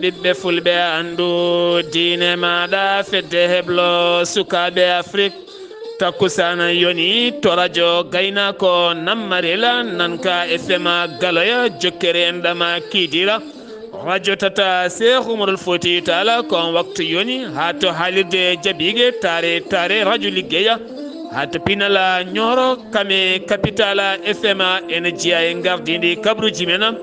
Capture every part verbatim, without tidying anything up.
Ɓiɓɓe fulɓe anndu diine maaɗa, fedde heblo sukaaɓe Afrik. Takkusana yoni to rajo Gaynaako Nammarela, nanka F M a Galoya, jokkere enɗama Kidira. Rajo tata Seex Umarul Foti Taala, ko on waktu yoni haa to haalirde jabiige taare taare rajo liggeya. Haa to pinala Ñooro, kame kapitala F M a ene jeyaa e ngardiindi kabaruuji men.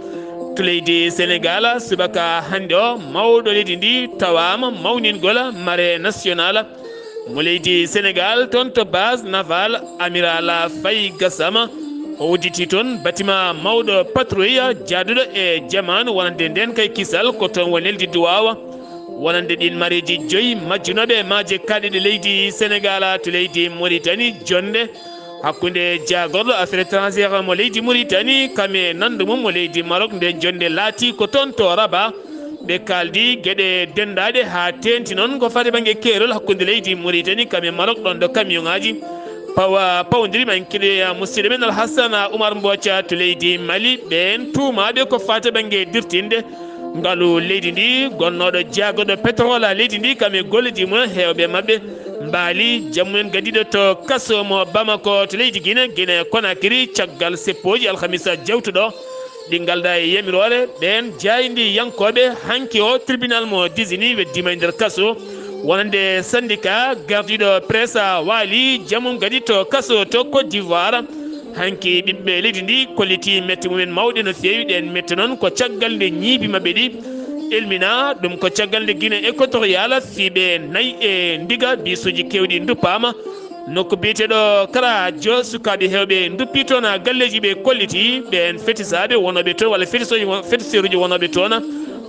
To leydi Senegaal, subaka hannde o, mawɗo leydi ndi tawaama mawningol marée nationale mo leydi Senegaal, toon to base navale Amiral Faye Gassama. O udditi toon bâtiment mawɗo patrouille jaaduɗo e jamaanu, wonande ndeen kay kisal ko toon woni neldi duwaawa. Wonande ɗiin mareeji joyi majjunooɓe e maaje kaaɗiiɗe leydi Senegaal to leydi Mauritanie, jonnde hakkunde jaagorɗo affaire étrangère mo leydi Mauritanie, kam e nanndo mum mo leydi Maroc, nde jonnde laatii ko toon to Rabat. Ɓe kaaldi geɗe denndaaɗe haa teeŋti noon ko faati bannge keerol hakkunde leydi Mauritanie kam e Maroc, ɗoon ɗo camion ŋaaji pawa pawndiri. Ma en keɗoya musidɗo men Alhassana Oumar Mboca to leydi Mali, ɓeen tuumaaɓe ko faati bannge dirtinde ngalu leydi ndi, gonnooɗo jaagorɗo pétrole leydi ndi, kam e golleeji mum, heewɓe maɓɓe mbaali jam mum en, gadiiɗo to kaso mo Bamako to leydi Guinée, Guinée Conakry, caggal seppooji alhamisa jawtuɗo ɗi ngaldaa e yamiroore. Ɓeen jaayndiyankooɓe hanki o, tribunal mo Dizini weddiima e nder kaso. Wonande syndicat gardiiɗo presse waali jam mum kadi to kaso to Côte d'Ivoire. Hanki ɓiɓɓe leydi ndi kolliti mette mumen mawɗe no feewi. Ɗeen mette noon ko caggal nde ñiibi maɓɓe ɗi elmina. Ɗum ko caggal nde Guinée Équatoriale, fiiɓe nayi e ndiga, bisuuji keewɗi nduppaama. Nokku biyeteeɗo Karajo, sukaaɓe heewɓe nduppi toon, galleeji ɓe kolliti, ɓeen fetisaaɓe wonooɓe toon, walla fetisooji won-, fetiseeruuji wonooɓe toon,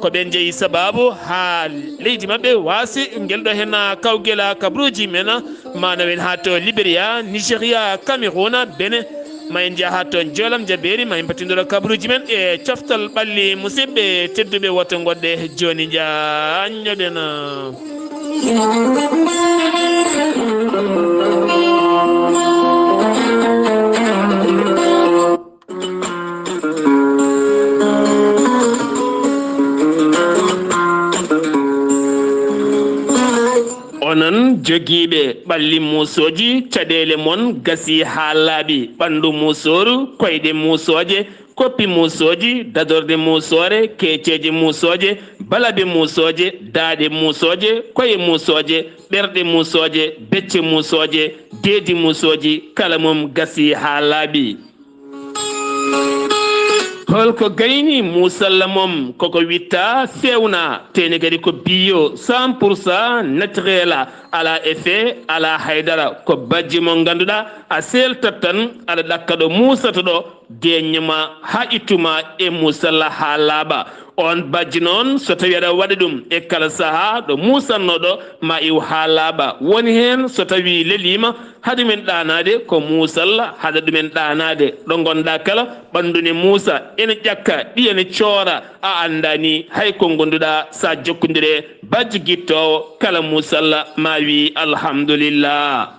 ko ɓeen njeyi sabaabu haa leydi maɓɓe waasi. Ngel ɗo heen kawgel kabaruuji men, ma nawen haa to Liberia, Nigeria, Cameroun, Benin, ma en njaha to Joolam Jabeeri, ma en mbattindoro kabaruuji men e coftal ɓalli musidɓe tedduɓe. Woto ngoɗɗe jooni njaanñoɗen. Onon jogiiɓe ɓalli muusooji, caɗeele mon gasii haa laaɓi, ɓanndu muusooru, koyɗe muusooje, koppi muusooji, dadorde muusoore, keeceeje muusooje, balabe muusooje, daaɗe muusooje, koye muusooje, ɓerɗe muusooje, becce muusooje, deedi muusooji, kala mum gasii haa laaɓi. Holko gayni muusalla mum? Koko witta fewna, teni kadi ko bio, cent pour cent naturel, ala effet, ala haydara. Ko bajji mo ngannduɗaa a seltat tan, aɗa ɗakka ɗo muusata ɗo, deeƴnama haa ittuma e muusalla haa laaɓa. On bajji noon, so tawi aɗa waɗa ɗum e kala sahaa ɗo muusatnoɗo, ma iw haa laaɓa. Woni heen so tawi leliima, haɗa ɗumen ɗaanaade ko muusalla, haɗa ɗumen ɗaanaade ɗo ngonɗaa kala, ɓanndu ne muusa, ene ƴakka, ɗi ene coora, a anndaani hay ko ngonduɗaa. Sa jokkondire bajji gittoowo kala muusalla, ma wi alhamdulillah.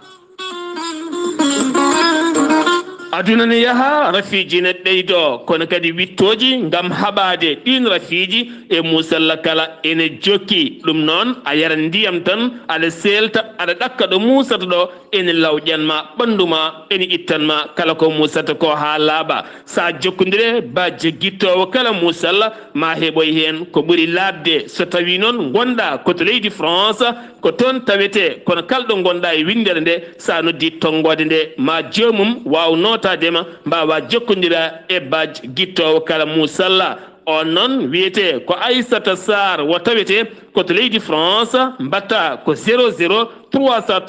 Aduna ne yaha, rafiiji ne ɓeydo, kono kadi wittooji ngam haɓaade ɗiin rafiiji e muusalla kala ene jokki. Ɗum noon, a yarat ndiyam tan, aɗa seelta, aɗa ɗakka ɗo muusata ɗo, ene lawƴan ma ɓanndu ma, ene ittan ma kala ko muusata ko haa laaɓa. Sa jokkondire bajji gittoowo kala muusalla, ma heɓoy heen ko ɓuri laaɓde. So tawi noon ngonɗaa ko to leydi France, ko toon tawetee, kono kala ɗo ngonɗaa e winndere nde, sa noddi tonngoode nde, ma joomum waaw nootaade ma, mbaawa jokkondira e bajji gittoowo kala muusalla. On noon wiyetee ko Aissata Sarr, o tawetee ko to leydi France, mbaɗtaa ko zéro zéro trois cent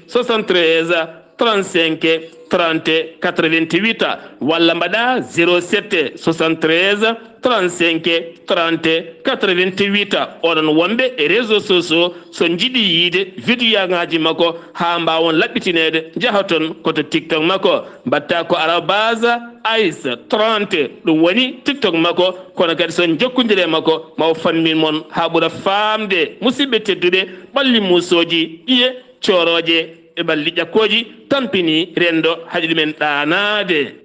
soixante-treize trente-cinq trente quatre-vingt-huit, walla mbaɗaa zéro sept soixante-treize trente-cinq trente quatre-vingt-huit. Onon wonɓe e réseaux sociaux, so njiɗi yiide vidéo ŋaaji makko haa mbaawon laɓɓitineede, njaha toon ko to TikTok makko, mbaɗtaa ko arobase ice trente, ɗum woni TikTok makko. Kono kadi so on njokkondire makko, ma o fammin mon haa ɓura faamde. Musidɓe tedduɓe, ɓalli muusooji, ɗiye coorooje e ɓalli ƴakkooji tampini renndo, haɗi ɗumen ɗaanaade.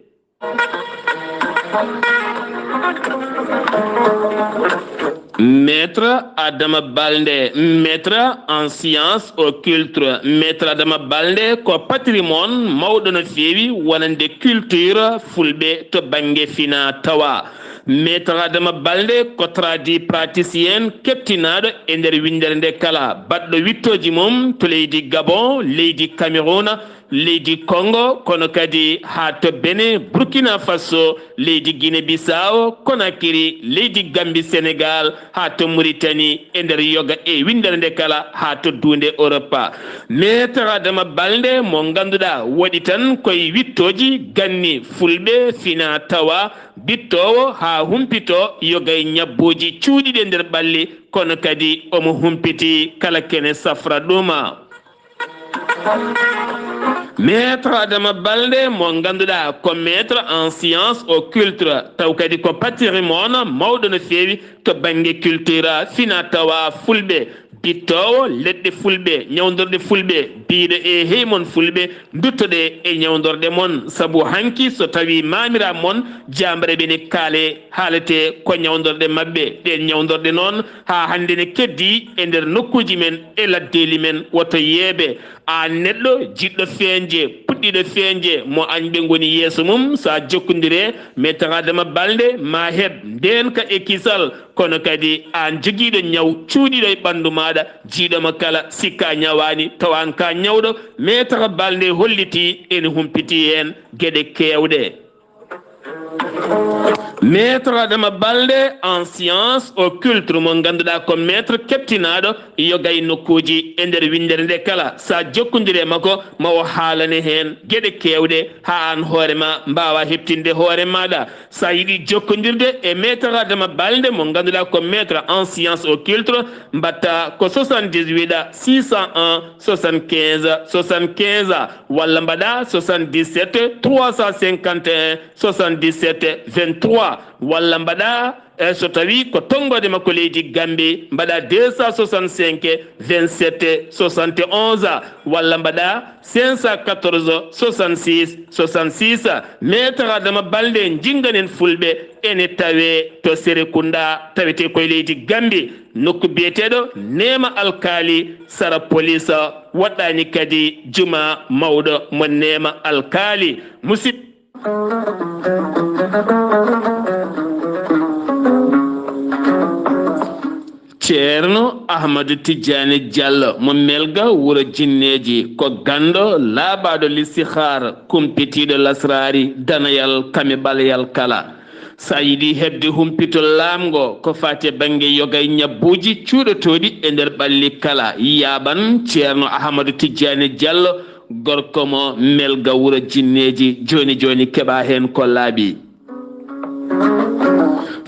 Maître Adama Balde, maître en sciences occultes. Maître Adama Balde ko patrimoine mawɗo no feewi wonande culture fulɓe to bannge fina tawa. Maître Adama Balde ko tradipraticien keɓtinaaɗo e nder winndere nde kala, baɗɗo wittooji mum to leydi Gabon, leydi Cameroun, leydi Congo, kono kadi haa to Benin, Burkina Faso, leydi Guinée Bissau, Conakry, leydi Gambie, Sénégal, haa to Mauritanie, e nder yoga e winndere nde kala haa to duunde Europa. Maître Adama Balde mo ngannduɗaa waɗi tan koye wittooji ganni fulɓe fina tawa, bittoowo haa humpito yoga e ñabbuuji cuuɗiiɗi e nder ɓalli, kono kadi omo humpiti kala kene safra ɗum. Maître Adama Balde mo ngannduɗaa ko maître en sciences occultes, taw kadi ko patrimoine mawɗo no feewi to bannge culture fina tawa fulɓe, bittoowo leɗɗe fulɓe, ñawndorɗe fulɓe, biiɗo e hey mon fulɓe, nduttoɗe e ñawndorɗe mon, sabu hanki so tawi maamira mon jaamre ɓe ne kaale haalete ko ñawndorɗe maɓɓe. Ɗen ñawndorɗe noon haa hannde ne keddi e nder nokkuuji men e laddeeli men, woto yeebe. Aan neɗɗo jiɗɗo feeñde, puɗɗiiɗo feeñde, mo añɓe ngoni yeeso mum, so a jokkondire, Maître Adama Balde, ma heɓ ndeenka e kisal, kono kadi aan jogiiɗo ñaw cuuɗiiɗo e ɓanndu maaɗa, jiiɗo ma kala sikka ñawaani, tawa aan ka ñawɗo. Maître Balde holliti ene humpiti heen geɗe keewɗe. Maître Adama Balde en sciences occultes mo ngannduɗaa ko maître keɓtinaaɗo yoga e nokkuuji e nder winndere nde kala. So a jokkondire makko, ma o haalane heen geɗe keewɗe haa aan hoore ma mbaawa heɓtinde hoore maaɗa. So a yiɗi jokkondirde e Maître Adama Balde mo ngannduɗaa ko maître en sciences occultes, mbaɗta ko soixante-dix-huit six cent un soixante-quinze soixante-quinze, walla mbaɗa soixante-dix-sept trois cent cinquante et un soixante-dix-sept vingt-trois, walla mbaɗa, eh, so tawi ko tonngoode makko leydi Gambie, mbaɗa deux cent soixante-cinq vingt-sept soixante et onze, walla mbaɗa cinq cent quatorze soixante-six soixante-six. Maître Adama Balde, jinnganen fulɓe, ene tawe to Serekunda, tawete koye leydi Gambie, nokku biyeteeɗo Neema Alkaali, sara police, woɗɗaani kadi juma mawɗo mo Neema Alkaali. Musid- Ceerno Ahmadu Tijjaani Jallo mo Melga wuro Jinneeji, ko ganndo laaɓaaɗo listihaar, kumpitiiɗo lasraari, danayal kame ɓaleyal kala. So a yiɗi heɓde humpito laamngo ko faati e bannge yoga e ñabbuuji cuuɗotooɗi e nder ɓalli kala, yaaɓan Ceerno Ahmadu Tijjaani Jallo, gorko mo Melga wuro Jinneeji. Jooni jooni keɓa heen ko laaɓi.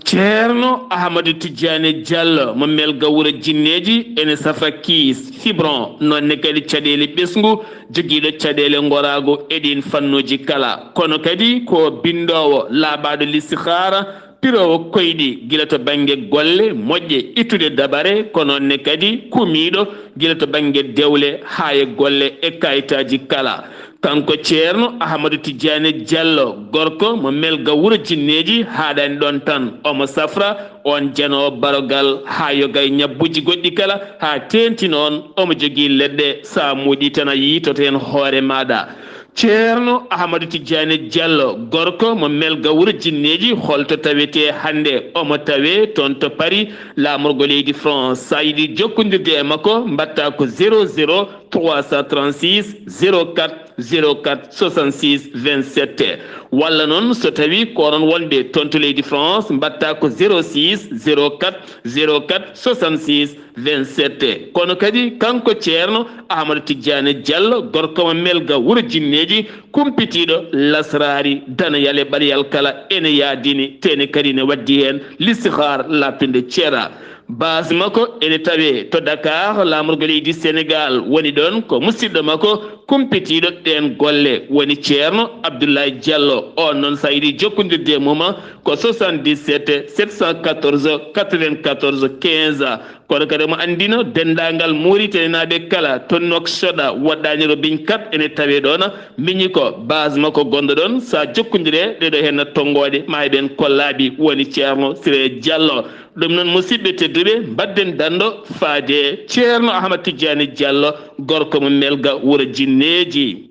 Ceerno Ahmadu Tijjaani Jallo mo Melga wuro Jinneeji ene safra kiis, fibron, noon ne kadi caɗeele ɓesngu, jogiiɗo caɗeele ngoraagu e ɗiin fannuuji kala. Kono kadi ko binndoowo laaɓaaɗo listihaara, piroowo koyɗi gila to bannge golle moƴƴe ittude dabare, ko noon ne kadi kumiiɗo gila to bannge dewle haa e golle e kayitaaji kala. Kanko Ceerno Ahmadu Tijjaani Jallo, gorko mo Melga wuro Jinneeji, haaɗaani ɗoon tan, omo safra oon janoowo barogal haa yoga e ñabbuuji goɗɗi kala, haa teeŋti noon omo jogii leɗɗe, so a muuɗii tan a yiytoto heen hoore maaɗa. Ceerno Ahmadu Tijjaani Jallo, gorko mo Melga wuro Jinneeji, holto tawetee hannde? Omo tawee toon to Paris, laamorgo leydi France. So a yiɗi jokkondirde e makko, mbaɗta ko zéro zéro trois cent trente-six zéro quatre zéro quatre soixante-six vingt-sept. Walla noon, so tawii ko onon wonɓe toon to leydi France, mbaɗta ko zéro six zéro quatre zéro quatre soixante-six vingt-sept. Kono kadi kanko Ceerno Ahmadu Tijjaani Jallo, gorko mo Melga wuro Jinneeji, kumpitiiɗo lasraari, danayal e ɓaleyal kala, ene yaadini, te ene kadi ene waddi heen listihaar laaɓtunde ceera. Base makko ene tawee to Dakar, laamorgo leydi Senegal. Woni ɗoon ko musidɗo makko kumpitiiɗo ɗeen golle, woni Ceerno Abdoulaye Diallo. Oon noon, so a yiɗi jokkondirde e mum, ko soixante-dix-sept sept cent quatorze quatre-vingt-quatorze quinze. Kono kadi omo anndino denndaangal Muritaninaaɓe kala to Nouakchott, woɗɗaani Robin Kat ene tawee ɗoon. Miñi ko base makko gonɗo ɗoon. So a jokkondire ɗeɗo heen tonngooɗe, ma heɓen ko laaɓi, woni Ceerno Siré Diallo. Ɗum noon, musidɓe tedduɓe, mbaɗden danndo faade Ceerno Ahmad Tijjaani Jallo, gorko mo Melga, wuro Jinneeji.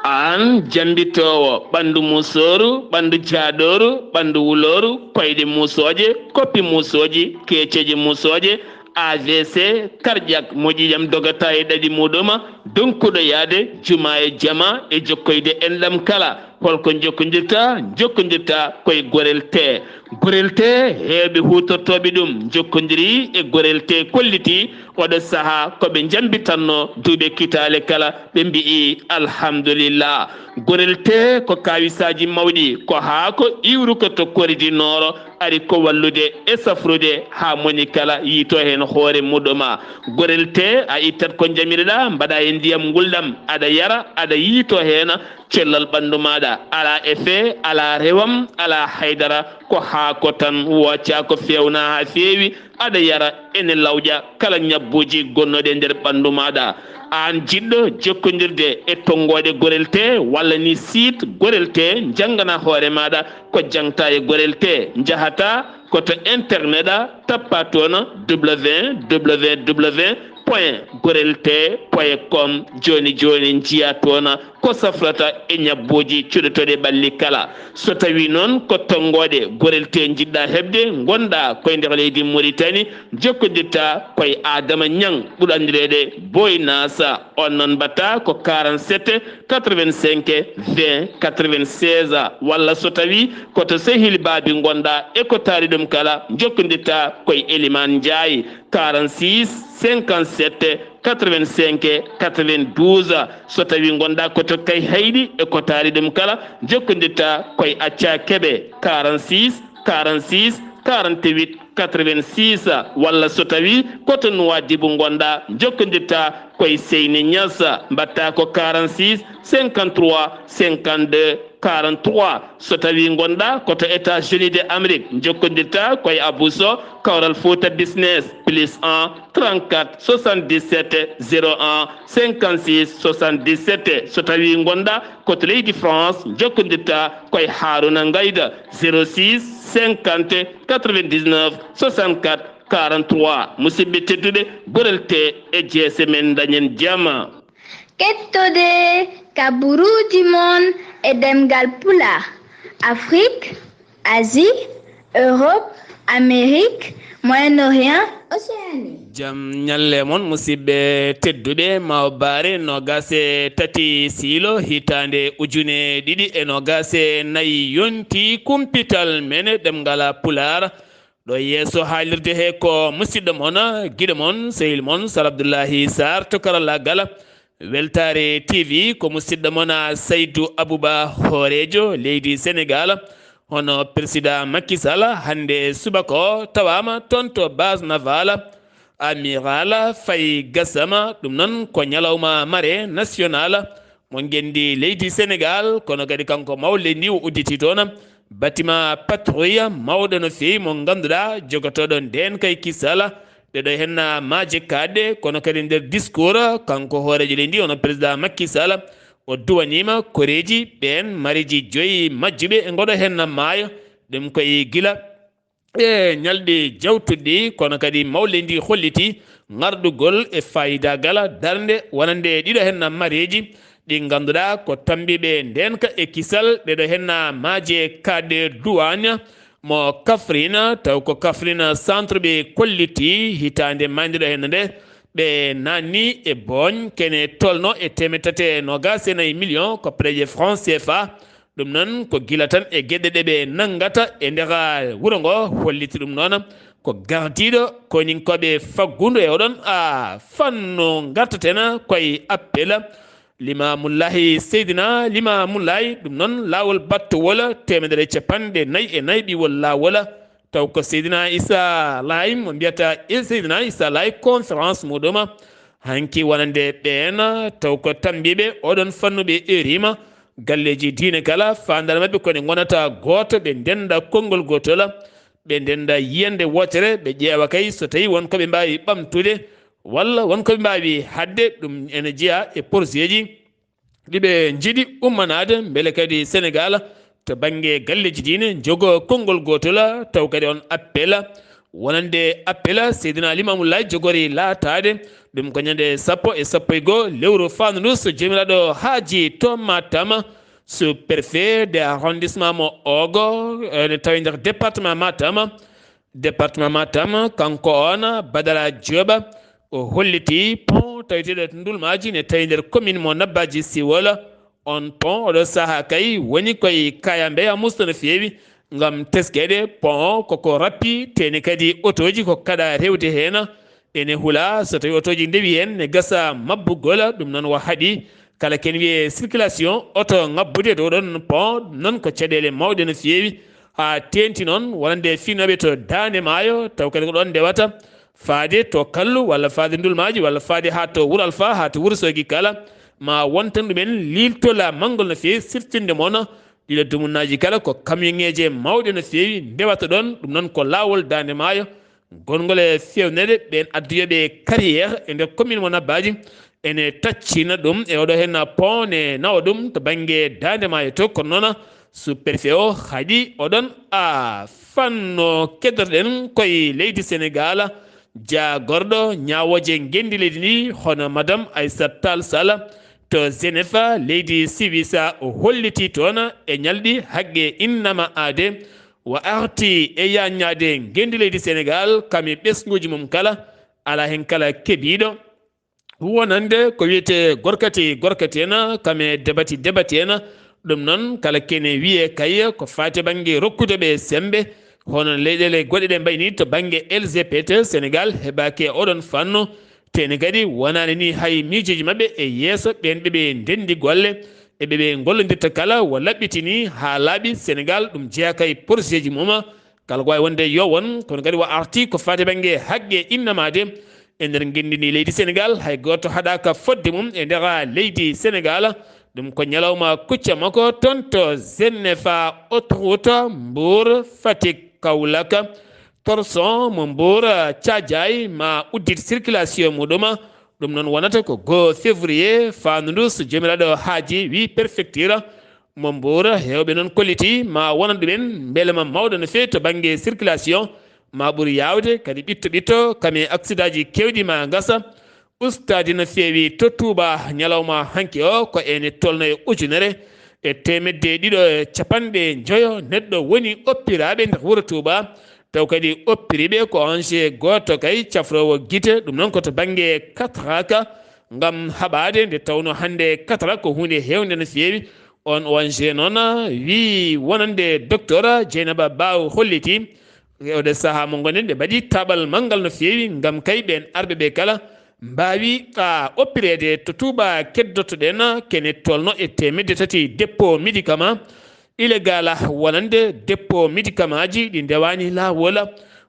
Aan jammbitoowo ɓanndu muusooru, ɓanndu jaaɗooru, ɓanndu wulooru, koyɗe muusooje, koppi muusooji, keeceeje muusooje, A V C, cardiaque, moƴƴi jam dogata e ɗaɗi muɗuma, donkuɗo yaade juma e jama e jokkoyde enɗam kala. Holko jokkondirta? Jokkondirta koye Gorel Tee. Gorel Tee, heewɓe huutortooɓe ɗum jokkondiri e Gorel Tee, kolliti oɗo sahaa ko ɓe njambitanno duuɓe kitaale kala, ɓe mbi'i alhamdulillah. Gorel Tee ko kawisaaji mawɗi, ko haako iwruko to Kori du Nord, ari ko wallude e safrude haa moni kala yiito heen hoore muɗuma. Gorel Tee, a ittat ko njamiɗa, mbaɗa e ndiyam ngulɗam, aɗa yara, aɗa yiito heen, cellal ɓanndu maaɗa, alaa effet, alaa rewam, alaa haydara, ko haako tan, wooca ko feewna haa feewi, aɗa yara, ene lawƴa kala ñabbuuji gonnooɗi e nder ɓanndu maaɗa. Aan jiɗɗo jokkondirde e tonngooɗe Gorel Tee walla ni site Gorel Tee, njanngana hoore maaɗa ko jaŋta e Gorel Tee. Njahata ko to internet a, tappa toon www point gorel tee point com. Jooni jooni njiya toon ko safrata e ñabbuuji cuɗotooɗi ɓalli kala. So tawii noon ko tonngooɗe Gorel Tee njiɗɗa heɓde, ngonɗa koye nder leydi Muritani, jokkondirta koye Adama Ñaŋ, ɓurɗo anndireede Boy Nasa. On noon mbaɗta ko quarante-sept quatre-vingt-cinq vingt quatre-vingt-seize, walla so tawii ko to Sehil Baabi ngonɗa e ko taari ɗum kala, jokkondirta koye Elimaan Njaay, quarante-six cinquante-sept quatre-vingt-cinq quatre-vingt-douze. So tawii ngonɗa ko to Kayhayɗi e ko taari ɗum kala, jokkondirta koye Acca Kebe, quarante-six quarante-six quarante-huit quatre-vingt-six, walla so tawii ko to Nuwaadibu ngonɗa, jokkondirta koye Seyni Ñas, mbaɗta ko quarante-six cinquante-trois cinquante-deux quarante-trois. So tawii ngonɗa ko to États-Unis de Amérique, jokkondirta koye Abou Sow, Kawral Fouta Business, plus un trente-quatre soixante-dix-sept zéro un cinquante-six soixante-dix-sept. So tawii ngonɗa ko to leydi France, jokkondirta koye Haruna Ngayda, zéro six cinquante quatre-vingt-dix-neuf soixante-quatre quarante-trois. Musidɓe tedduɓe, Gorel Tee e jeese men, dañen jam. Kettode kaburuuji mon e ɗemngal Pulaar, Afrik, Asie, Europe, Amérique, Moyen-Orient, Océanie. Jam ñalle mon, musidɓe tedduɓe. Mawbaare noogaas e tati siilo, hitaande ujune ɗiɗi e noogaas e nayi yonti, kumpital men e ɗemngal Pulaar. Ɗo yeeso haalirde he ko musidɗo mon, giɗo mon, sehil mon, Sar Abdullahi Sarr to karallaagal. Weltaare T V ko musidɗo mon Saydu Abuba, hooreejo leydi Senegal. Hono Président Macky Sall, hannde e subaka o tawaama toon to base navale Amiral Faye Gassama. Ɗum noon ko ñalawma marée nationale mo ngenndi leydi Senegal, kono kadi kanko mawɗo leydi ndi o udditi toon bâtiment patrouille mawɗo no feewi mo ngannduɗaa jogotooɗo ndeenka e kisal. Ɗeɗo henna maaje kaaɗɗe, kono kadi nder discours, kanko hooreejo leydi ndi, hono Président Macky Sall, o duwaniima koreeji ɓeen, mareeji joyi majjuɓe e ngoɗo henna maayo. Ɗum koye gila e ñalɗi jawtuɗi, kono kadi mawɗo leydi ndi holliti ŋarɗugol e faayidagal darnde wonande ɗiɗo henna mareeji ɗi ngannduɗaa ko tammbiiɓe ndeenka e kisal. Ɗeɗo henna maaje kaaɗɗe duwaañ mo Kaffrine, taw ko Kaffrine centre ɓe kolliti hitaande mayndeɗo heen nde ɓe naanni e booñ kene tolno e teemeɗɗe tati e noogaas e nayi million ko pereje franc C F A. Ɗum noon ko gila tan e geɗe ɗe ɓe nanngata e nder wuro ngo, holliti ɗum noon ko gardiiɗo koninkooɓe faggudu e oɗon a fannu. Ngartaten koye appel Limaamullaahi, Seydina Limaamullaahi, ɗum noon laawol battowol teemedere e capanɗe nayi e nayi ɓiwol laawol, taw ko Seydina Issa Laye mo mbiyata e Seydina Issa Laye conférence muɗum hanki wonande ɓeen, taw ko tammbiiɓe oɗon fannu ɓe erima galleeji diine kala, faandaare maɓɓe ko nde ngonata gooto, ɓe ndennda konngol gootol, ɓe ndennda yiyannde wootere, ɓe ƴeewa kay so tawii won ko ɓe mbaawi ɓamtude, walla won ko ɓe mbaawi haɗde. Ɗum ene jeyaa e projet ji ɗi ɓe njiɗi ummanaade, mbele kadi Senegaal to bannge galleeji diine njogoo konngol gootol, taw kadi on appel wonande appel Seydina Limaamu Laay jogori laataade. Ɗum ko ñande sappo e sappo e goo lewru faandu ndu, so Joomiraaɗo haaji to Matam, sous-préfet de arrondissement mo Ogo, ene tawi nder département Matam. Département Matam, kanko on Badara Diop, o holliti pont taweteeɗo to Ndulmaaji, ne tawi nder commune mo Nabbaji Siwol. On pont oɗo sahaa kay woni koye Kayambe, a musta no feewi, ngam teskeede pont o koko rappi, tene kadi otooji ko kaɗa rewde heen. Ene hula so tawi otooji ndewi heen, ne gasa mabbugol. Ɗum noon wa haɗi kala ken wiye circulation oto ngabbude dow ɗon pont, noon ko caɗeele mawɗe no feewi. Haa teenti noon wonande fiinooɓe to Daande Maayo, taw kadi ko ɗoon ndewata faade to Kallu walla faade Ndulmaaji walla faade haa to Wuro Alfa, haa to Wuro Soogi kala, ma wontan ɗumen liiltola manngol no feewi, siftinde mono ɗiɗo dumunnaaji kala ko kamyoŋeeje mawɗe no feewi ndewata ɗoon. Ɗum noon ko laawol Daande Maayo, gonngol e feewnere ɓeen adduyoɓe carrière e nder commune mo Nabbaji. Ene taccina ɗum e oɗo heen pont ne nawa ɗum to bannge Daande Maayo to, kono noon sous-préfet o haɗi oɗon a fanno. Keddotoɗen koye leydi Senegaal, jaagorɗo ñaawooje ngenndi leydi ndi, hono Madame Aissata Tall Sall to Genève, leydi Siwisa, o holliti toon e ñalɗi haqqe innama aade, wa arti e yaññaade ngenndi leydi Senegaal, kam e ɓesnguuji mum kala, alaa heen kala kebiiɗo wonande ko wiyetee gorkati gorkati en, kam e debati debati en. Ɗum noon, kala kene wiyee kay ko faati bannge rokkude ɓe semmbe, hono leyɗeele goɗɗe ɗe mbayi ni to bannge L G B T, Senegaal heɓaaki e oɗon fannu. Tene kadi wonaani ni hay miijooji maɓɓe e yeeso, ɓeen ɓe ɓe ndenndi golle e ɓe ɓe ngollondirta kala wo laɓɓitini haa laaɓi. Senegaal ɗum jeyaa kay projet ji mum, kala ko waawi wonde yo won, kono kadi wa arti ko faati bannge haqqe innamaade e nder ngenndi ndi leydi Senegaal, hay gooto haɗaaka fodde mum e nder leydi Senegaal. Ɗum ko ñalawma kucca makko toon to Zennefa, autoroute Mbour Fatick Kaolack, torson mo Mbour Caajaay ma uddit circulation muɗum. Ɗum noon wonata ko goo février faandu ndu, so Joomiraaɗo haaji, wi préfecture mo Mbour. Heewɓe noon kolliti ma wonan ɗumen mbelema mawɗo no feewi to bannge circulation, ma ɓur yaawde kadi ɓitto ɓitto kam e accident ji keewɗi ma ngasa. Ustaade no feewi to Touba ñalawma hanki o ko ene tolno e ujunere e teemedde ɗiɗo e capanɗe njoyo neɗɗo woni oppiraaɓe nder wuro Touba, taw kadi oppiriiɓe ko engin gooto kay cafroowo gite. Ɗum noon ko to bannge cataracte, ngam haɓaade nde tawno hannde cataracte ko huunde heewnde no feewi. On O N G noon wi wonande docteur Dieynaba Ba holliti e oɗo sahaa mo ngonɗen, ɓe mbaɗi taaɓal manngal no feewi ngam kay ɓeen arɓe ɓe kala mbaawi a oppireede to Touba. Keddotoɗen kene tolno e teemedde tati dépôt médicament illégal wonande dépôt médicament ji ɗi ndewaani laawol.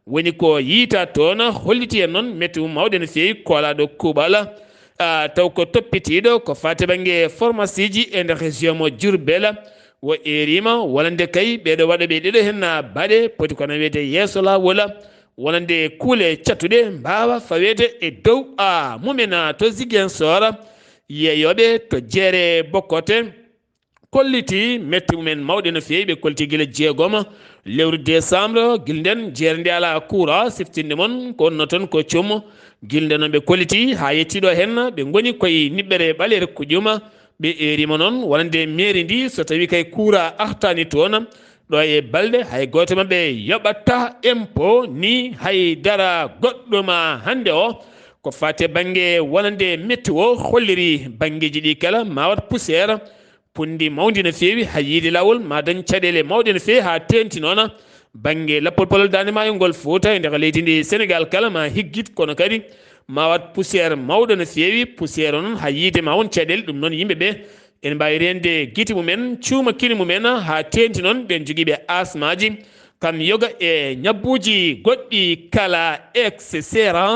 Woni ko yiyta toon holliti en noon metti mum mawɗe no feewi koolaaɗo kuuɓal. Ah, taw ko toppitiiɗo ko faati bannge pharmacie ji e nder région mo Diourbel. Wo eerima wonande kay ɓeeɗo waɗa ɓe ɗeɗo heen baɗe poti kono wiyeede yeeso laawol. Wonande kuule cattuɗe mbaawa faweede e dow a mumen to Ziguinchor. Yeeyooɓe to jeere Bokkote kolliti metti mumen mawɗe no feewi. Ɓe kolliti gila jeegom lewru décembre, gila nden jeere nde alaa courant, siftinde mon ko wonno toon ko commo. Gila nden noon ɓe kolliti haa yettii ɗo heen, ɓe ngoni koye niɓɓere ɓaleere kuƴuma. Ɓe eerima noon wonande mairie ndi, so tawi kay courant artaani toon ɗo e balɗe, hay gooto maɓɓe yoɓata impôt ni hay dara goɗɗo ma hannde o. Ko faati bannge wonande météo holliri banngeeji ɗi kala ma wat poussière. Punndi mawndi no feewi, haa yiide laawol, ma dañ caɗeele mawɗe no feewi, haa teenti noon bannge lappol polol Daande Maayo ngol Fuuta e nder leydi ndi Senegaal kala ma higgit, kono kadi ma wat poussière mawɗo no feewi. Poussière o noon, haa yiide ma won caɗeele, ɗum noon yimɓe ɓe ene mbaawi reende gite mumen, cuuma kine mumen, haa teenti noon ɓeen jogiiɓe asmaaji, kam yoga e ñabbuuji goɗɗi kala, et cetera.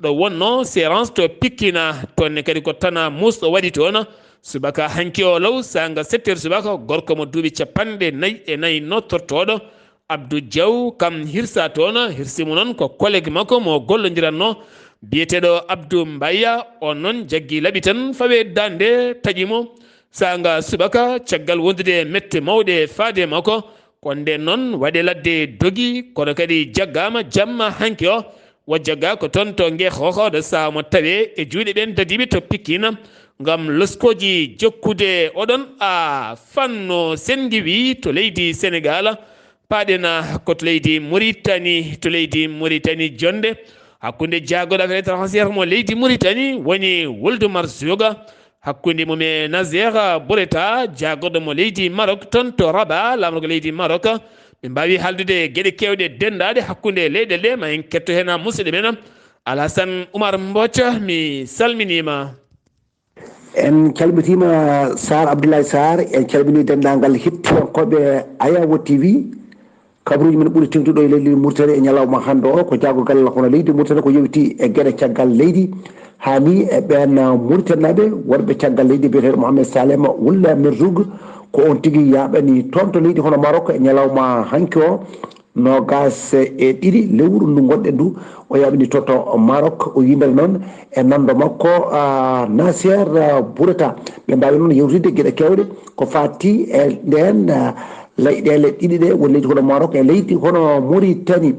Ɗo wonno séance to Pikin, toon ne kadi ko tana muusɗo waɗi toon. Subaka hanki o law, saanga sept heures subaka, gorko mo duuɓi capanɗe nayi e nayi nottortooɗo Abdou Diaw, kam hirsa toon. Hirsi mo noon ko collègue makko mo gollondiranno Biyeteeɗo Abdou Mbaya, on noon jaggi laɓi tan fawe daande taƴi mo. Saanga subaka, caggal wondude e mette mawɗe faade e makko, ko ndeen noon waɗe ladde dogi, kono kadi jaggaama jamma hanki o. Wo jagga ko toon to Ngeexooxo, ɗo sahaa mo tawee e juuɗe ɓeen dadiiɓe to Pikine, ngam loskooji jokkude oɗon a fanno senngi wi to leydi Senegaal. Paaɗen ko to leydi Muritani, to leydi Muritani jonnde hakkunde jaagorɗo affaire étrangère mo leydi Muritani woni Wuldu Marzuga, hakkunde mum e Nazer Boureta, jaagorɗo mo leydi Maroc, toon to Rabat, laamorgo leydi Maroc. Ɓe mbaawi haaldude geɗe keewɗe denndaaɗe hakkunde leyɗeele ɗe, ma en ketto heen musidɗo men Alhassane Oumar Mbodj, mi salminiima. En calmitiima Sar Abdoulaye Sar, en calminii denndaangal hettiyankooɓe Ayawo T V. Kabaruuji men ɓuri teeŋtude e leydi Mauritanie e ñalawma hannde o, ko jaagorgal hono leydi Mauritanie ko yowiti e geɗe caggal leydi, haa ni e ɓeen Mauritaniiɓe wonɓe caggal leydi biyeteeɗo Mohamed Salem Wulda Merzoug, ko on tigi yaaɓani toon to leydi hono Maroc e ñalawma hanki o, noogaas e ɗiɗi lewru ndu ngonɗen ndu, o yaaɓani toon to Maroc, o yindani noon e nanndo makko, ah, Nasser, ah, Boureta. Ɓe mbaawi noon yewtidde geɗe keewɗe ko faati e ndeen, ah, leyɗeele ɗiɗi ɗe, woni leydi hono Maroc e leydi hono Mauritanie.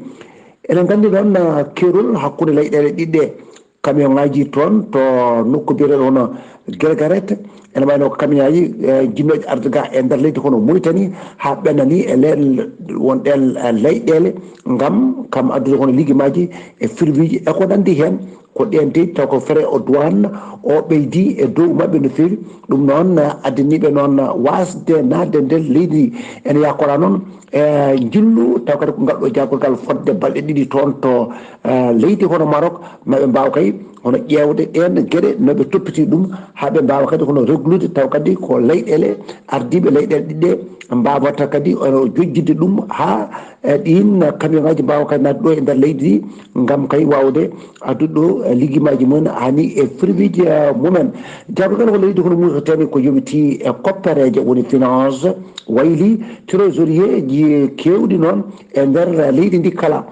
Eɗen nganndi noon, ah, keerol hakkunde leyɗeele ɗiɗi ɗe, camion ŋaaji toon to nokku biyeteeɗo hono Guergueret, ene wayno ko camion ŋaaji, eh, jinnooji arde ga e nder leydi hono Mauritanie, haa ɓennani e leen won ɗeen, eh, leyɗeele, ngam kam addude hono liggimaaji e firwiiji e ko nanndi heen. Ko ɗeen tey taw ko frais o douane o ɓeydi e dow maɓɓe no feewi. Ɗum noon, eh, addaniiɓe noon, eh, waasde naatde nder leydi ndi. Ene yakora noon, eh, njillu taw kadi ko ngal ɗo jaagorgal fodde balɗe ɗiɗi toon to, eh, leydi hono Maroc, ma ɓe mbaaw kay hono ƴeewde ɗeen geɗe no ɓe toppiti ɗum, haa ɓe mbaawa kadi hono reglude taw kadi ko leyɗeele ardiiɓe leyɗeele ɗiɗi ɗe mbaawata kadi hono jojjinde ɗum haa, eh, ɗiin camion ŋaaji mbaawa kadi naatde ɗo e nder leydi ndi ngam kay waawde addude ɗo, eh, liggimaaji mumen haa ni e firwiiji, eh, mumen. Jaagorgal ko leydi hono Mauritanie ko yowiti e koppereeje woni finance, wayli trésorier ji keewɗi noon e nder leydi ndi kala.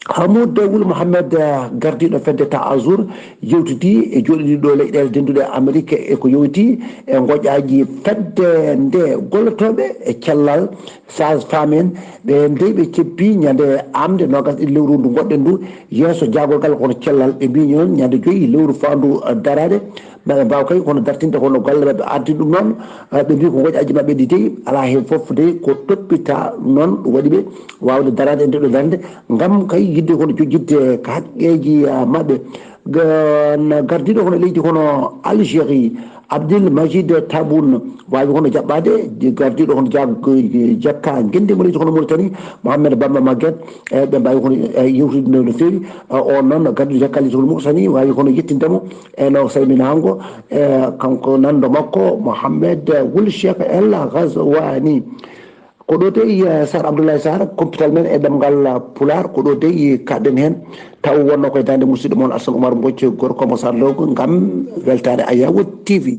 Hamoud Wul Mohamed, eh, gardiiɗo fedde Ta'azur, yewtidi e jooɗiiɗo leyɗeele dennduɗe Amerik e ko yowiti e ngoƴaaji fedde nde gollotooɓe e cellal, sage-femme en, ɓe dey ɓe ceppi ñande amde noogas ɗiɗi lewru ndu ngoɗɗen ndu yeeso jaagorgal kono cellal. Ɓe mbii noon ñande joyi lewru faandu, eh, daraade, ma ɓe mbaaw kay kono dartinde kono golle maɓɓe ardi ɗum noon. Eh, ɓe mbii ko ngoƴaaji maɓɓe ɗi dey alaa heen fof dey ko toppita noon ɗum waɗi ɓe waawde daraade e ndeɗo darnde ngam kay yiɗde kono jojjitde haqqeeji, ah, maɓɓe. Ga-, na gardiiɗo hono leydi hono Algérie, Abdel Majid Taboun, waawi hono jaɓɓaade gardiiɗo hono jag-, jakka ngenndi mo leydi hono Mauritanie, Mohamed Bamba Maguette, e ɓe mbaawi hono, e, yewtidde no, no feewi. E, on noon gardiiɗo jakka leydi hono Mauritanie waawi hono yettinde mo e no salminaango, e, kanko nanndo makko Mohamed Wul Cheikh El Ghazouani. Ko ɗo dey, eh, Sar Abdoulaye Sar, kumpital men e ɗemngal, eh, Pulaar, ko ɗo dey kaɗɗen heen. Taw wonno koye daande musidɗo mon Alsan Oumar Mbodj, gorko mo Sar Ndogo, ngam weltaare Ayawo T V.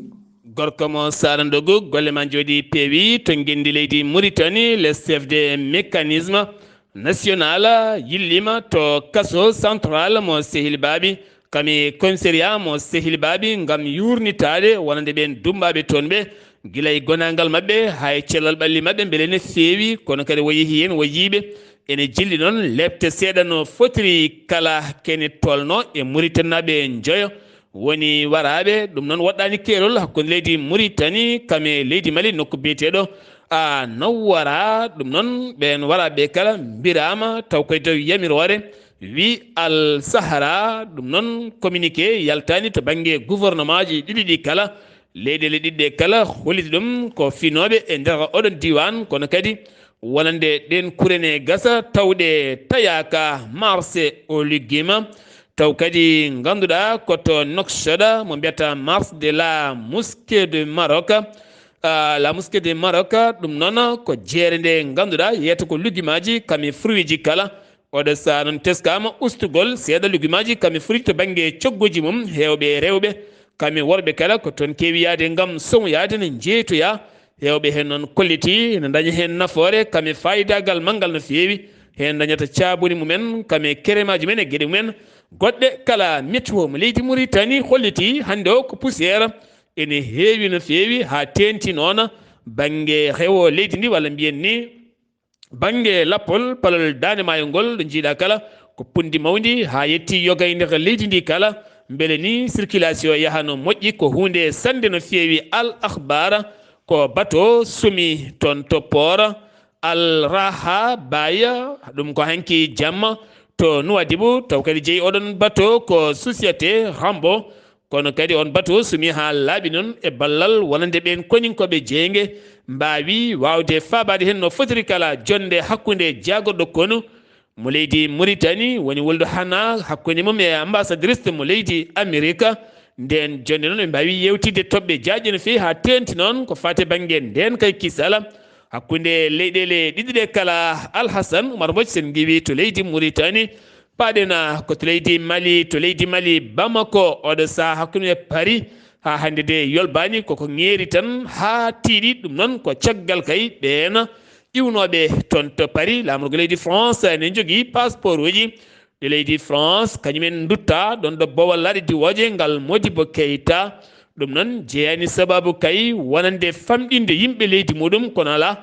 Gorko mo Sar Ndogo, golle ma njooɗi peewi to ngenndi leydi Mauritanie, le chef de mécanisme national yilliima to kaso central mo Sehil Baabi, kam e commissariat mo Sehil Baabi ngam yuurnitaade wonande ɓeen dummbaaɓe toon ɓe, gila e gonaangal maɓɓe haa e cellal ɓalli maɓɓe mbele ne feewi, kono kadi wo yehi heen wo yiiɓe. Ene jilli noon leepte seeɗa no fotiri kala kene tolno e Mauritaniiɓe njoyo woni waraaɓe. Ɗum noon woɗɗaani keerol hakkunde leydi Mauritanie kam e leydi Mali nokku biyeteeɗo a Nawwara. Ɗum noon ɓeen waraaɓe kala mbiraama taw koye dow yamiroore wi Al Sahara. Ɗum noon communiqué yaltaani to bannge gouvernement ji ɗiɗi ɗi kala. Leyɗeele ɗiɗi ɗe kala holliti ɗum ko finooɓe e nder oɗon diiwaan, kono kadi wonande ɗeen kurene gasa tawɗe tayaaka marché o liggima. Taw kadi ngannduɗaa ko to Nouakchott mo mbiyata marché de la mosquée de Maroc. Ah, la mosquée de Maroc, ɗum noon ko jeere nde ngannduɗaa yeeyta ko liggimaaji kam e fruitji kala. Oɗo sahaa noon teskaama ustugol seeɗa liggimaaji kam e fruitji to bannge cogguuji mum, heewɓe e rewɓe kam e worɓe kala ko toon keewi yahde ngam somoyaade no njeeytoyaa. Heewɓe heen noon kollitii ene ndaña heen nafoore kam e faayidaagal manngal no feewi. Heen ndañata caabuni mumen kam e keremaaji mumen e geɗe mumen. Goɗɗe kala, météo mo leydi Mauritanie holliti hannde o ko poussière ene heewi no feewi, haa teeŋti noon bannge rewo leydi ndi, walla mbiyen ni bannge lappol palol Daande Maayo ngol, ɗo njiiɗa kala ko punndi mawndi haa yetti yogayndiral leydi ndi kala, mbele ni circulation yaha no moƴƴi. Ko huunde sannde no feewi. Al Akhbar, ko bato sumi toon to port Al Raha Baya, ɗum ko hanki jamma to Nuwadibu, taw kadi jeyi oɗon bato ko Société Rambo. Kono kadi on bato sumi haa laaɓi noon e ballal wonande ɓeen koninkooɓe jeynge, mbaawi waawde faabaade heen no fotiri kala. Jonnde hakkunde jaagorɗo konu mo leydi Mauritanie woni woldu hana hakkunde mum e ambassadrice mo leydi Amerika. Ndeen jonnde noon ɓe mbaawi yeewtidde toɓɓe jaajɗe no feewi haa teeŋti noon ko faati bannge ndeen kay kisal hakkunde leyɗeele ɗiɗi ɗe kala. Alhasan Umar Mbodj, sen ngiwi to leydi Mauritanie, paaɗen ko to leydi Mali, to leydi Mali, Bamako, oɗo sahaa hakkunde Paris haa hannde de yolbaani, koko ŋeeri tan haa tiiɗi. Ɗum noon ko caggal kay ɓeen iwnooɓe toon to Paris. Laamorgo leydi France ene jogii passeport uji ɗi leydi France, kañumen ndutta ɗoon ɗo boowal laaɗe diwooje ngal Modibo Keita. Ɗum noon jeyaani sababu kay wonande famɗinde yimɓe leydi muɗum, kono alaa.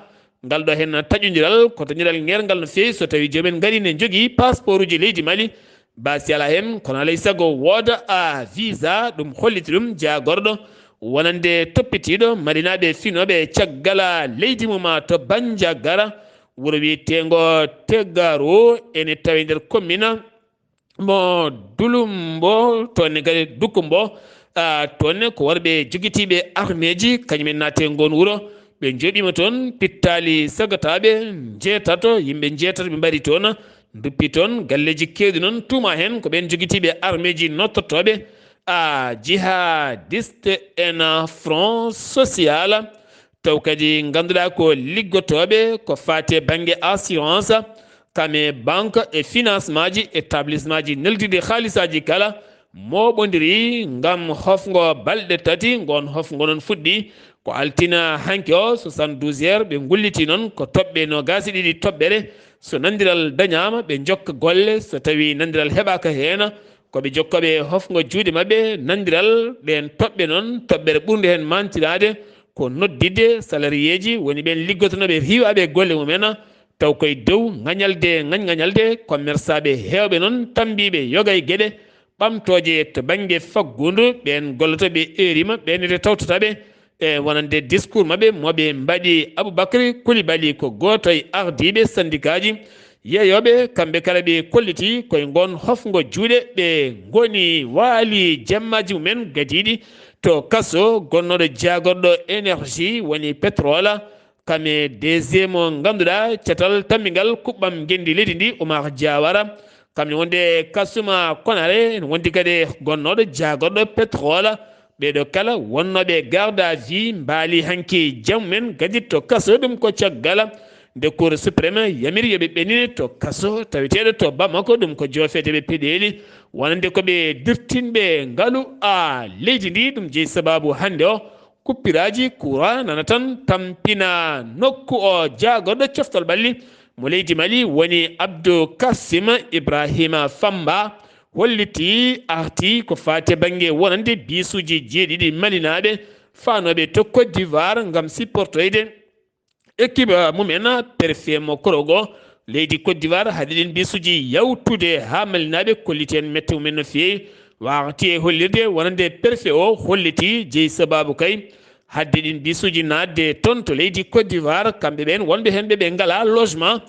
Ngal ɗo heen taƴondiral ko taƴondiral ŋeerngal no feewi so tawii joomen ngarii ne njogii passeport uji leydi Mali. Baasi alaa heen, kono alaa e sago wooda a visa, ɗum holliti ɗum jaagorɗo wonande toppitiiɗo malinaaɓe finooɓe caggal leydi mum to Bandiagara, wuro wiyeteengo Tegaro, ene tawe nder commune mo Dulumbo, toon ne kadi Dukumbo. Ah, toon ne ko worɓe jogitiiɓe armeeji, kañum en naati e ngoon wuro. Ɓe njooɗiima toon, pittaali sagataaɓe njeetato, yimɓe njeetato ɓe mbaɗi toon, nduppi toon, galleeji keewɗi noon tuuma heen ko ɓeen jogitiiɓe armeeji nottotooɓe, ah, jihadiste en Front Social. Taw kadi ngannduɗaa ko liggotooɓe ko faati e bannge assurance, kam e banque e financement ji, établissement ji neldiiɗi haalisaaji kala, mooɓondiri ngam hofngo balɗe tati. Ngoon hofngo noon fuɗɗi ko altina hanki o, soixante-douze heures, ɓe ngulliti noon ko toɓɓe noogaas e ɗiɗi toɓɓere. So nanndiral dañaama, ɓe njokka golle, so tawii nanndiral heɓaaka heen, ko ɓe jokkooɓe hofngo juuɗe maɓɓe nanndiral. Ɗeen toɓɓe noon, toɓɓere ɓurnde heen maantinaade ko noddidde salariyeeji, woni ɓeen liggotonooɓe riiwaaɓe golle mumen, taw koye dow ŋañalde, ŋañ-ŋañalde, commerçaaɓe heewɓe noon, tammbiiɓe yoga e geɗe ɓamtooje to bannge faggudu. Ɓeen gollotooɓe heeriima, ɓeen ete tawtata ɓe e wonande discours maɓɓe mo ɓe mbaɗi. Aboubacry Coulibaly ko gooto e ardiiɓe sandikaaji yeeyooɓe, kamɓe kala ɓe kolliti koye ngoon hofngo juuɗe. Ɓe ngoni waali jemmaaji mumen gadiiɗi to kaso gonnooɗo jaagorɗo énergie, woni pétrole, kam e D G mo ngannduɗaa catal tammbingal kuɓɓam ngenndi leydi ndi, Oumar Diawara. Kam ne wonde kasuma Konare, ene wondi kadi gonnooɗo jaagorɗo pétrole. Ɓeeɗo kala wonnooɓe garde à vue mbaali hanki jam men gaditto kaso, ɗum ko caggal nde Cour suprême yamiri yo ɓe ɓennine to kaso taweteeɗo to Bamako, ɗum ko joofeede ɓe peɗeeli wonande ko ɓe dirtinɓe ngalu a leydi ndi. Ɗum jeyi sababu hannde o kuppiraaji courant nana tan tampina nokku o. Jaagorɗo coftal ɓalli mo leydi Mali woni Abdou Kassim Ibrahima Famba, holliti arti ko faati e bannge wonande biisuuji jeeɗiɗi malinaaɓe faanooɓe to Côte d'Ivoire ngam supportoyde équipe mumen. Préfet mo Korogo leydi Côte d'Ivoire haɗi ɗin biisuuji yawtude haa malinaaɓe kolliti heen mette mumen no feewi. Warti e hollirde wonande préfet o holliti jeyi sababu kay hadde ɗin biisuuji naatde toon to leydi Côte d'Ivoire, kamɓe ɓeen wonɓe heen ɓe ɓe ngalaa logement,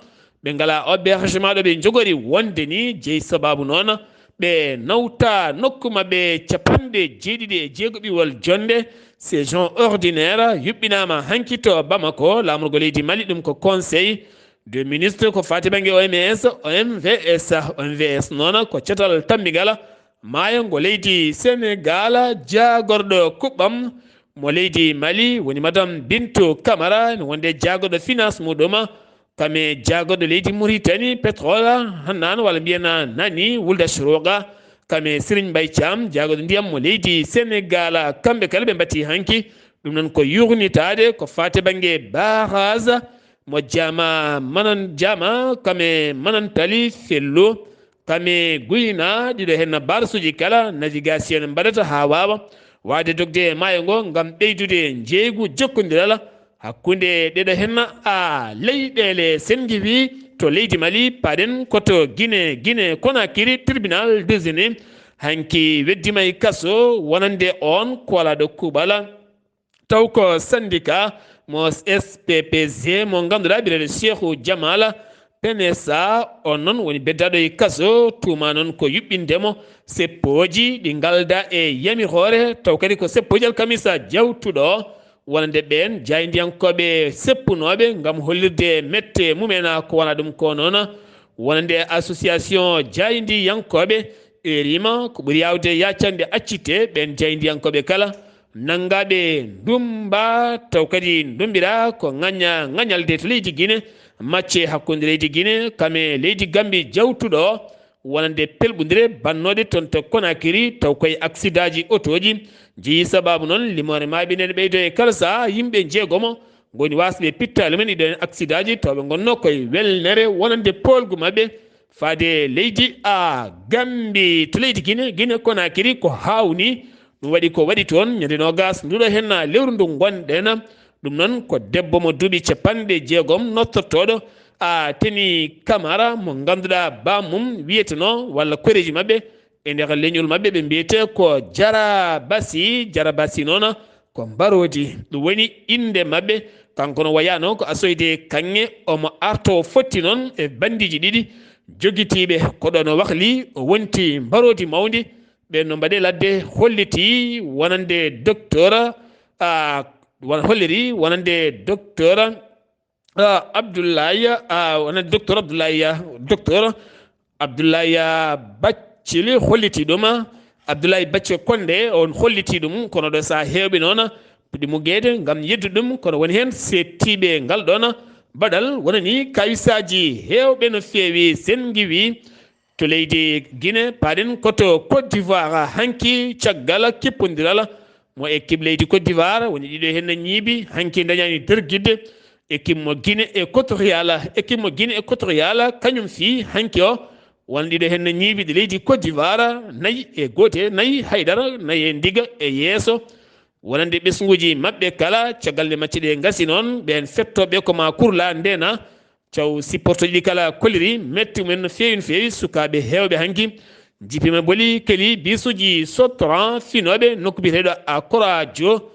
ɓe ngalaa hébergement ɗo ɓe njogori wonde ni. Jeyi sababu noon ɓe nawta nokku maɓɓe capanɗe jeeɗiɗi e jeego ɓiwol jonnde, séjour ordinaire, yuɓɓinaama hanki to Bamako, laamorgo leydi Mali, ɗum ko Conseil de ministre ko faati bannge O M S, O M V S. O M V S noon ko catal tammbigal maayo ngo leydi Sénégal. Jaagorɗo kuɓɓam mo leydi Mali woni Madame Bintou Camara, ene wonde jaagorɗo finance muɗum, kam e jaagorɗo leydi Mauritanie, pétrole, Hannan, walla mbiyen Nani Wuld Achrouq, kam e Serigne Mbaye Thiam, jaagorɗo ndiyam mo leydi Sénégal. Kamɓe kala ɓe mbaɗti hanki. Ɗum noon ko yuurnitaade ko faati bannge barrage mo Jama Manan Jama, kam e Manan Tali Fello, Kame guyna ɗiɗo henna barsuji kala navigation mbaɗata haa waawa waawde dogde e maayo ngo ngam ɓeydude njeeygu jokkondiral hakkunde ɗeɗo henna a leyɗeele sengiwi to leydi Mali, paɗen ko to Guinée, Guinée Conakry, tribunal désigné hanki weddima e kaso wonande on kolaɗo kuuɓal. Taw ko syndicat mo S P P C mo ngannduɗaa biyeteeɗo Cheikhou Jamal Penesa, on noon woni beddaɗo e kaso, tuuma noon ko yuɓɓinde mo seppooji ɗi ngalda e yamiroore, taw kadi ko seppooji alkamisa jawtuɗo, wonande ɓeen jaayndiyankooɓe seppunooɓe ngam hollirde mette mumen, ko wona ɗum ko noon, wonande association jaayndiyankooɓe, erima ko ɓuri yaawde yaacande accite ɓeen jaayndiyankooɓe kala. Nanngaɓe ndummba, taw kadi ndummbiraa ko ŋañña-, ŋañalde to leydi Gine, macce hakkunde leydi Gine, kame leydi Gambi jawtuɗo, wonande pelɓundire bannooɗe toon to Conakry, taw koye aksidaaji otooji jeyi sabaabu noon limoore maaɓe nene ɓeydo e kala sahaa yimɓe njeegomo ngoni wasɓe pittaali men ɗiɗo en aksidaaji, taw ɓe ngonno koye welnere wonande poolgu maɓɓe faade leydi a Gambi to leydi Gine, Gine Conakry ko haawnii. Ɗum waɗi ko waɗi toon ñande noogas nduɗo henna lewru ndu ngonɗen. Ɗum noon ko debbo mo duuɓi capanɗe jeegom nottortooɗo a Teni Kamara mo ngannduɗaa bammum wiyetenoo walla koreeji maɓɓe e nder leñol maɓɓe ɓe mbiyetee ko Jarabasi. Jarabasi noon ko mbaroodi ɗum woni innde maɓɓe. Kanko no wayaano ko asoyde kaŋŋe omo arto fotti noon e banndiiji ɗiɗi jogitiiɓe ko ɗo no wahli o wonti mbaroodi mawndi. Ɓeen no mbaɗe ladde holliti wonande docteur, a, won-, holliri wonande docteur, a, Abdoulaye, a, wonande docteur Abdoulaye, docteur Abdoulaye Bathily holliti ɗum. Abdoulaye Bathily Condé on holliti ɗum, kono ɗo sahaa heewɓe noon puɗi muggeede ngam yeddude ɗum, kono woni heen seettiiɓe ngal ɗoon baɗal wonani kawisaaji heewɓe no feewi. Sen ngiwi to leydi Guinée, paaɗen ko to Côte d'Ivoire hanki caggal kippondiral mo équipe leydi Côte d'Ivoire, woni ɗiɗo heen ñiibi, hanki dañaani dergidde équipe mo Guinée Équatoriale. Équipe mo Guinée Équatoriale, kañum fii hanki o, won ɗiɗo heen ñiibi ɗi leydi Côte d'Ivoire, nayi e goote, nayi haydara, nayi e ndiga e yeeso. Wonande ɓesnguuji maɓɓe kala, caggal nde macce ɗe ngasi noon, ɓeen fettooɓe ko ma kurla ndena, Caw sipportooji ɗi kala kolliri metti mumen no feewi no feewi. Sukaaɓe heewɓe hanki njippima boli keli bisuuji sottoran finooɓe nokku biyeteeɗo Akora Dio,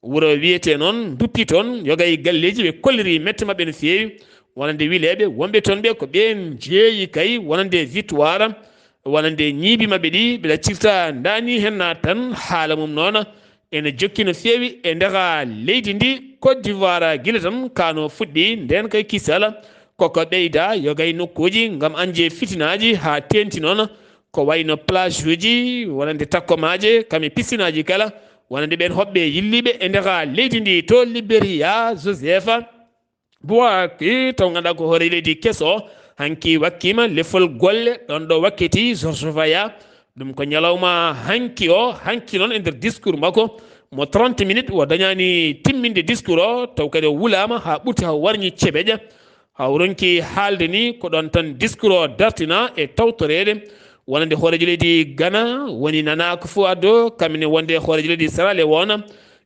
wuro wiyetee noon, nduppi toon, yoga e galleeji ɓe kolliri mette maɓɓe no feewi. Wonande wileeɓe wonɓe toon ɓe ko ɓeen jeeyi kay wonande victoire, wonande ñiibi maɓɓe ɗi ɓe ɗaccirta ndaani heen tan haala mum noon. Ene jokki no feewi e nder leydi ndi Côte d'Ivoire gila tan kano fuɗɗi, nden kay kisal koko ɓeyda yoga e nokkuuji ngam añde fitinaaji haa teeŋti noon ko wayno plage uji, wonande takkomaaje, kam e piscine aji kala, wonande ɓeen hoɓɓe yilliiɓe e nder leydi ndi. To Liberia, Joseph Boaky, taw ngannduɗaa ko hoore leydi keso, hanki wakkiima lefol golle, ɗoon ɗo wakkiti George Weah. Ɗum ko ñalawma hanki o, hanki noon e nder discours makko mo trente minutes, o dañaani timminde discours o, taw kadi o wulaama haa ɓurti, haa o warñi cebeƴa, haa o ronki haalde ni, ko ɗoon tan discours o dartina e tawtoreede wonande hooreejo leydi Ghana, woni Nana Akufo-Addo, kam ne wonde hooreejo leydi Sierra Leone,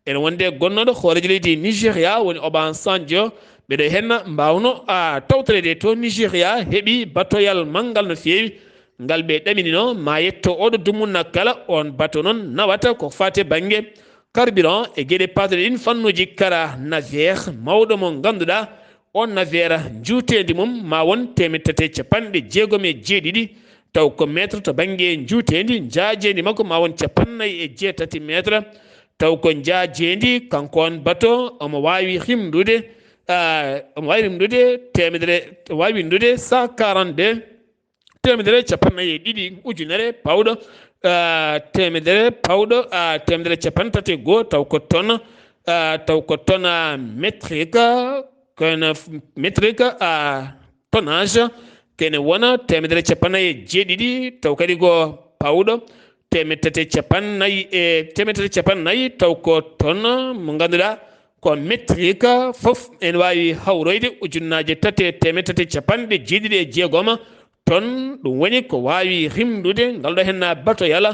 ene wonde gonnooɗo hooreejo leydi Nigeria woni Obasanjo. Ɓeɗo henna mbawno a tawtoreede to Nigeria heɓi batoyal manngal no feewi. Ngal ɓe ɗaminino ma yetto oɗo dumunna kala, on bato noon nawata ko fate bannge carburant e geɗe paatoɗe ɗin fannuuji kara navire mawɗo mo ngannduɗaa on navire njuuteendi mum ma won teemeɗɗe tati e capanɗe jeegom e jeeɗiɗi, taw ko mètre to bannge njuuteendi, njaajeendi makko ma won capannay e jeetati mètre, taw ko njaajeendi, kanko on bato omo waawi rimdude, ah, omo waawi rimdude teemedere, waawi rimdude cent quarante-deux, teemedere capannay e ɗiɗi ujunere pawɗo, ah, teemedere pawɗo, ah, teemedere capantati e goo, taw ko tonne, ah, taw ko tonne, ah, métrique, kono métrique, ah, tonnage, kene wona teemedere capannay e jeeɗiɗi, taw kadi ko pawɗo, teemedde tati e capannay e, teemedde tati e capannay, taw ko tonne mo ngannduɗaa ko métrique, fof ene waawi hawroyde ujunnaaje tati e teemedde tati e capanɗe jeeɗiɗi e jeegom, Toon ɗum woni ko waawi rimdude ngal ɗo henna bato yala.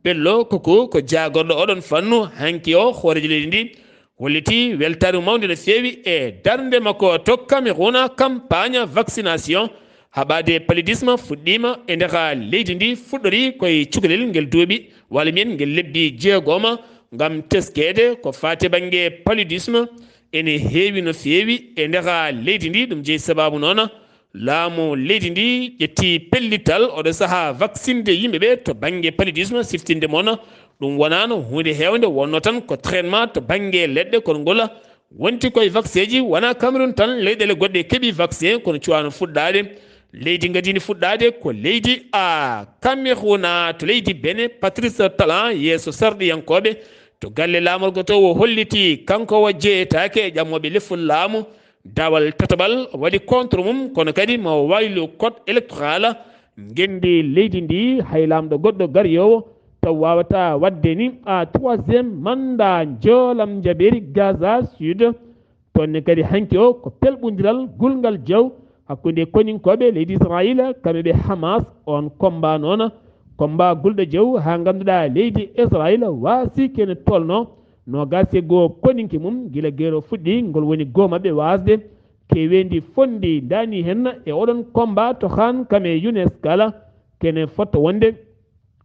Bello Koko ko jaagorɗo oɗon fannu. Hanki o hooreejo leydi ndi hollitii weltaare mum mawnde no feewi e darnde makko to Cameroun. Campagne vaccination haɓaade paludisme fuɗɗiima e nder leydi ndi, fuɗɗori koye cukalel ngel duuɓi, walla mbiyen ngel lebbi jeegoma, ngam teskeede ko faati bannge paludisme ene heewi no feewi e nder leydi ndi. Ɗum jeyi sabaabu noon laamu leydi ndi ƴetti pellital oɗo sahaa vaccinde yimɓe ɓe to bannge paludisme. Siftinde moon ɗum wonaano huunde heewnde, wonno tan ko traitement to bannge leɗɗe, kono ngol wonti koye vaccin ji. Wonaa Cameroun tan, leyɗeele goɗɗe keɓi vaccin, kono cuwaano fuɗɗaade. Leydi ngadini fuɗɗaade ko leydi a Cameroun. To leydi Benin, Patrice Talon, yeeso sarɗiyankooɓe to galle laamorgo to, o holliti kanko o jeyetaake e ƴamooɓe lefol laamu. Daawal tataɓal waɗi contre mum, kono kadi mo waylu code électoral. Ngenndi leydi ndi, hay laamɗo goɗɗo gariyoowo taw waawata waɗde ni a troisième mandat. Njoolam Njabeeri, Gaza Sud. Toon ne kadi hanki o ko pelɓondiral gulngal jaw hakkunde koninkooɓe leydi Israayiila, kamɓe ɓe Hamas. On combat noon, combat gulɗo jaw, haa ngannduɗaa leydi Israayiila waasi kene tolno noogaas e goo koninke mum gila geer o fuɗɗi. Ngol woni goo maɓɓe waasde. Keeweendi fonndi ndaani heen e oɗon combat to Khan, kam e Younes Kala. Kene fotto wonde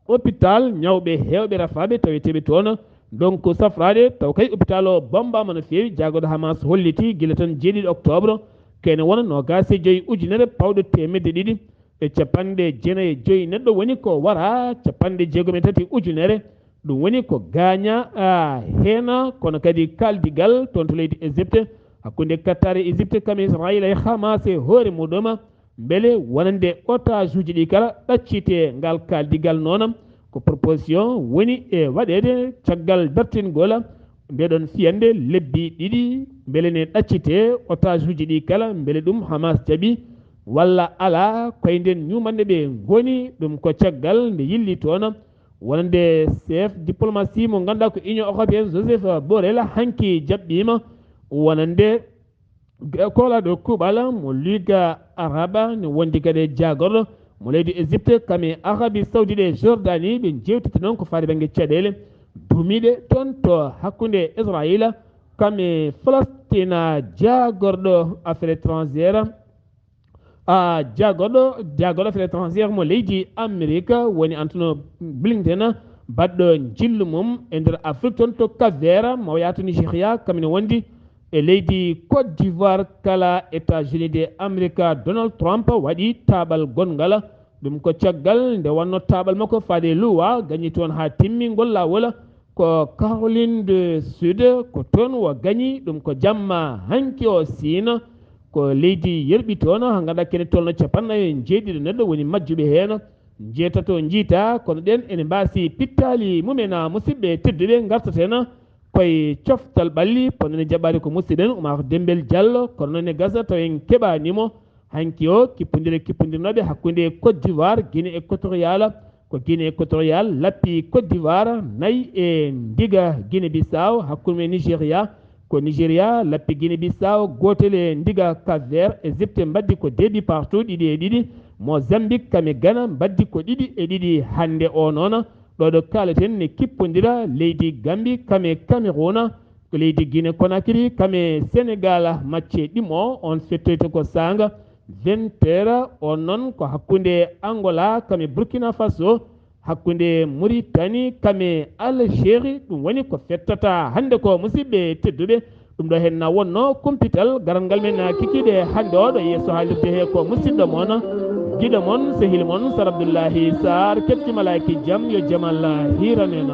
hôpital ñawɓe heewɓe rafaaɓe taweteeɓe toon. Donc safraade taw kay hôpital o bombama no feewi. Jaagorɗo Hamas holliti gila tan jeeɗiɗi octobre, kene wona noogaas e joy ujunere pawɗo teemedde ɗiɗi e capanɗe jeenayi e joy neɗɗo woni ko wara, capanɗe jeegom e tati ujunere. Ɗum woni ko gaaña, a, heena, kono kadi kaaldigal toon to leydi Égypte, hakkunde Qatar e Égypte, kam Israayiila e Hamas e hoore muɗum. Mbele wonande otage uji ɗi kala ɗaccite? Ngal kaaldigal noon ko proposition woni e waɗeede caggal dartingol nde ɗon fiyande lebbi ɗiɗi, mbele ne ɗaccite otage uji ɗi kala, mbele ɗum Hamas jaɓi walla alaa, koye nden ñuumanɗe ɓe ngoni. Ɗum ko caggal nde yilli toon wonande chef diplomatie mo ngannduɗaa ko Union Européenne, Joseph Borrell, hanki jaɓɓiima wonande koolaaɗo kuuɓal mo Ligue Arabe, ne wondi kadi e jaagorɗo mo leydi Égypte, kam e Arabie Saoudite e Jordanie. Ɓe njeewtiti noon ko faati bannge caɗeele duumiiɗe toon to hakkunde Israayiila kam e Falastina. Jaagorɗo affaire étrangère, a, jaagorɗo, jaagorɗo affaire étrangère mo leydi Amérique woni Antonio Blinken, baɗɗo njillu mum e nder Afrique toon to Cap Vert, mo yaha to Nigeria, kam ene wondi e leydi Côte d'Ivoire. Kala États-Unis de Amérique, Donald Trump waɗi taaɓal gonngal. Ɗum ko caggal nde wonno taaɓal makko faade Louga, gañi toon haa timmi ngol laawol. Ko Caroline du Sud, ko toon o gañi. Ɗum ko jamma hanki o Siin. Ko leydi yerɓi toon, haa ngannduɗaa kene tolno capanɗe nayi e jeeɗiɗi neɗɗo woni majjuɓe heen. Njeetato njiita, kono ɗen ene mbaasi pittaali mumen. A, musidɓe tedduɓe, ngartaten koye coftal ɓalli, kono ne jaɓaade ko musidɗo men Oumar Dembel Diallo, kono noon ne gasa taw en keɓaani mo. Hanki o, kippondire kippondirnooɓe hakkunde Côte d'Ivoire, Guinée Équatoriale, ko Guinée Équatoriale lappi Côte d'Ivoire nayi e ndiga Guinée Bissau, hakkunde Nigeria, ko Nigeria lappi Guinée Bissau gootel e ndiga Cap Vert. Égypte mbaddi ko deux buts partout, ɗiɗi e ɗiɗi. Mozambique kam e Ghana mbaddi ko ɗiɗi e ɗiɗi. Hannde o noon, ɗo ɗo kaaleten, ne kippondira leydi Gambie kam e Cameroun, ko leydi Guinée Conakry kam e Sénégal. Macce ɗimo on fettoyta ko saanga vingt heures, on noon ko hakkunde Angola kam e Burkina Faso, hakkunde Mauritanie kam e Algérie. Ɗum woni ko fettata hannde ko, musidɓe tedduɓe. Ɗum ɗo heen na wonno kumpital garal ngal men kikiiɗe hannde oɗo yeeso haalirde he ko musidɗo mon, giɗo mon, sehil mon, Sar Abdullahi Sarr, keɓti malaaki jam, yo jam Allah hiiran en.